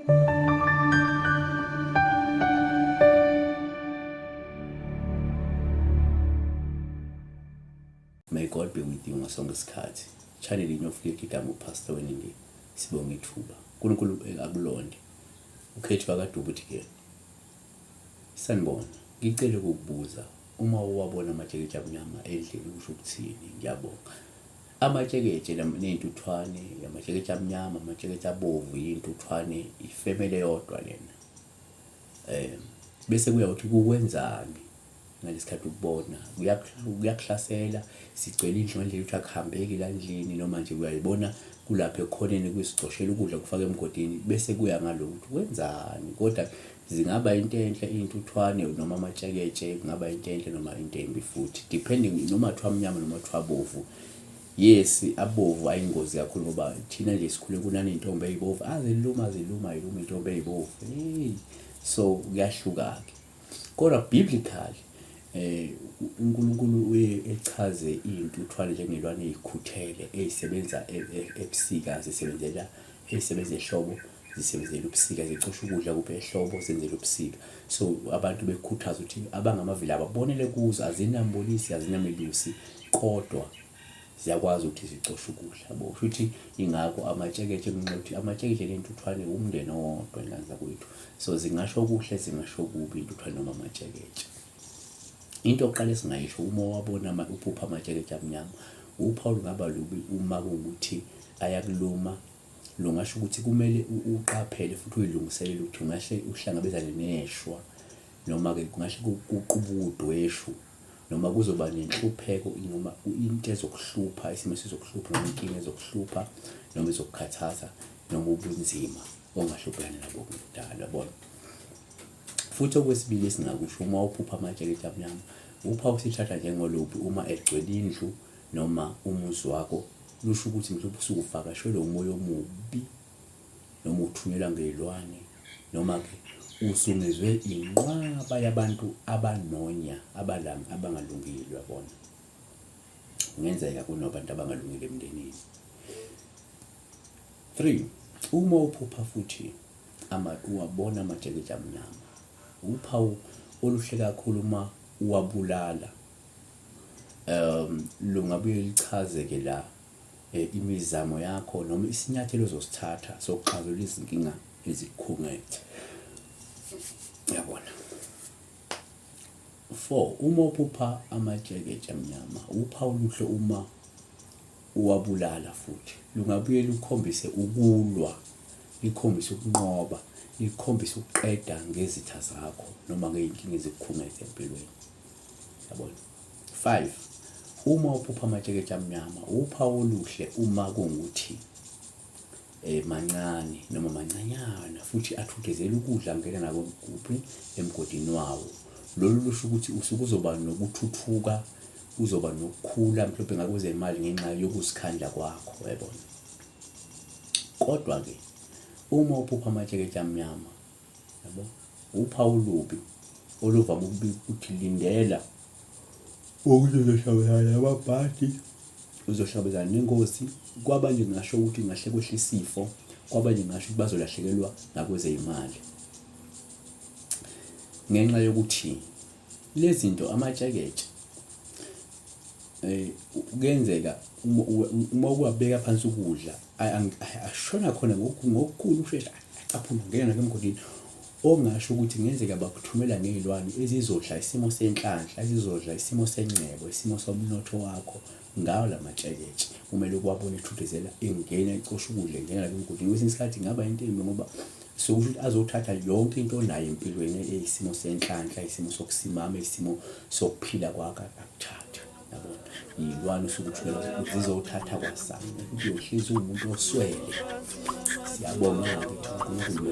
May God be with you ngasonke isikhathi. Channel inofika igama uPastor Weningi sibonga ithuba. uNkulunkulu akulonde. Ukhethi bakaDubu uthi ke Sanibona. Ngicela ukukubuza uma uwabona amatsheketshe amnyama endlini kusho ukuthini? Ngiyabonga. Amatsheketshe ney'ntuthwane, amatsheketshe amnyama, amatsheketshe abovu, iy'ntuthwane, ifemeli eyodwa lena. Bese kuya ukuthi kukwenzani ngalesikhathi ukubona kuyakuhlasela sigcwele indlu ngendlela ukuthi akuhambeki la endlini noma nje uyayibona kulapha ekhoneni kusicoshela ukudla kufaka emgodini bese kuya ngalokhu ukuthi wenzani kodwa zingaba into enhle iy'ntuthwane noma amatsheketshe kungaba into enhle noma into embi futhi depending noma kuthiwa amnyama noma kuthiwa abovu. Yes abovu ayingozi kakhulu ngoba thina nje sikhule kunaney'ntombi ey'bovu aziluma ziluma yiluma iy'ntombi ey'bovu hey so kuyahluka-ke kodwa biblically eh uNkulunkulu uye echaze iy'ntuthwane njengelwane ey'khuthele ey'sebenza e, e, ebusika zisebenzela ey'sebenza ehlobo zisebenzela ubusika zicosha ukudla kuphi ehlobo zenzela ubusika so abantu bekhuthaza ukuthi abangamavila ababonele kuzo azinambonisi azinamelusi kodwa ziyakwazi ukuthi zicoshe ukudla yabo kusho ukuthi ingakho amatsheketshe ngenxa yokuthi amatsheketshe nentuthwane umndeni owodwa ingane zakwethu so zingasho okuhle zingasho okubi intuthwane noma amatsheketshe. Into yokuqala esingayisho uma wabona uphupha amatsheketshe amnyama uphawu lungaba lubi uma kuwukuthi ayakuluma lungasho ukuthi kumele uqaphele futhi uyilungiselele ukuthi ungahle uhlangabezane neshwa noma-ke kungahle kuqubuke udweshu noma kuzoba nenhlupheko noma into ezokuhlupha, isimo esizokuhlupha noma inkinga ezokuhlupha noma ezokukhathaza noma ubunzima ongahle ubhekane nabo kudala, yabona. Futhi okwesibili esingakusho uma uphupha amatsheketshe amnyama, uphawu sithatha njengolubi uma egcwele indlu noma umuzi wakho, lusho ukuthi mhlawumbe usuke uvakashelwe umoya omubi noma uthunyelwa ngey'lwane noma-ke usungezwe inqwaba yabantu abanonya abangalungile uyabona. Kungenzeka kunabantu abangalungile emndenini. 3 uma uphupha futhi ama uwabona amajaketi amnyama uphawu oluhle kakhulu uma uwabulala um lungabuye lichazeke la eh, imizamo yakho noma isinyathelo ozosithatha sokuxazulula izinkinga ezikukhungethe uyabona. 4 uma uphupha amatsheketshe amnyama uphawu oluhle uma uwabulala futhi lungabuye lukhombise ukulwa likhombise ukunqoba likhombise ukuqeda ngezitha zakho noma ngey'nkinga ezikukhungethe empilweni yabona. 5 uma uphupha amatsheketshe amnyama uphawu oluhle uma kungukuthi eh mancane noma mancanyana futhi athuthezela ukudla angena nako kuphi emgodini wawo. Lolu lusho ukuthi usuke uzoba nokuthuthuka uzoba nokukhula mhlawumbe ngakwezemali ngenxa yokuzikhandla kwakho yabona. Kodwa-ke uma uphupha amatsheketshe amnyama yabo uphawu olubi oluvame ukubika ukuthi lindela ukuthi uzohlangabezana namabhadi uzohlangabezana nengozi kwabanye ngingasho ukuthi ngahle kwehle isifo kwabanye ngingasho ukuthi bazolahlekelwa ngakwezeyimali ngenxa yokuthi lezi zinto amatsheketshe eh kuyenzeka uma uwabeka phansi ukudla ashona khona ngokukhulu ukushesha acaphuna ngena nasemgodini ongasho ukuthi kungenzeka bakuthumela ngey'lwane ezizodla isimo senhlanhla ezizodla isimo sengcebo isimo somnotho wakho ngawo la matsheketshe kumele ukuwabona ethuthezela engena ecosha ukudla engena lapha emgodini kwesinye isikhathi ingaba into embi ngoba sokusho ukuthi azothatha yonke into onayo empilweni eyisimo senhlanhla isimo sokusimama isimo sokuphila kwakho akuthathe yabona iy'lwane usuke uthumela zizothatha kwasani ukuthi uyohlezi uwumuntu oswele siyabonga-ke uNkulunkulu